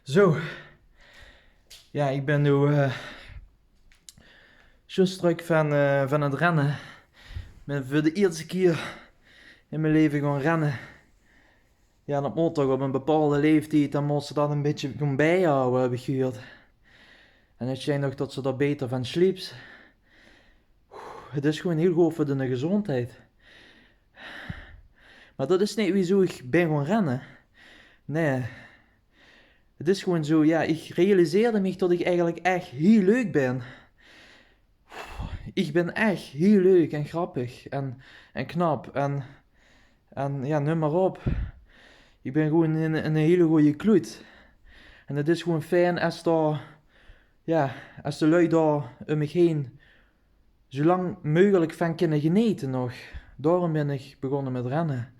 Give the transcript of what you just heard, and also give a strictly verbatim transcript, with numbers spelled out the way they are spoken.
Zo. Jao, ich bin noe eh, zjus trök van, eh, van 't renne. Ich bin veur de ierste kier in mien leve gaon renne. Jao, dat mót toch op 'n bepaalde laeftied, dan mós se dat 'n bietje gaon biehawwe, höb ich gehuurd. En ich zeen nog dat se dao baeter van slieps. 't Is gewoon hiel good veur de gezóndheid. Mer dat is neet wiezoe ich bin gaon renne. Nae. 't Is gewoon zoe, jao, ich realiseerde mich dat ich eigelik ech hiel leuk bin. Ich bin ech hiel leuk en grappig en, en knap en, en jao, neum mer op. Ich bin gewoon 'n, 'n hiele gooje kloet. En 't is gewoon fijn es dao, jao, es de lui dao um mich heen zoe lang meugelik van kinne genete nog. Daorum bin ich begónne mit renne.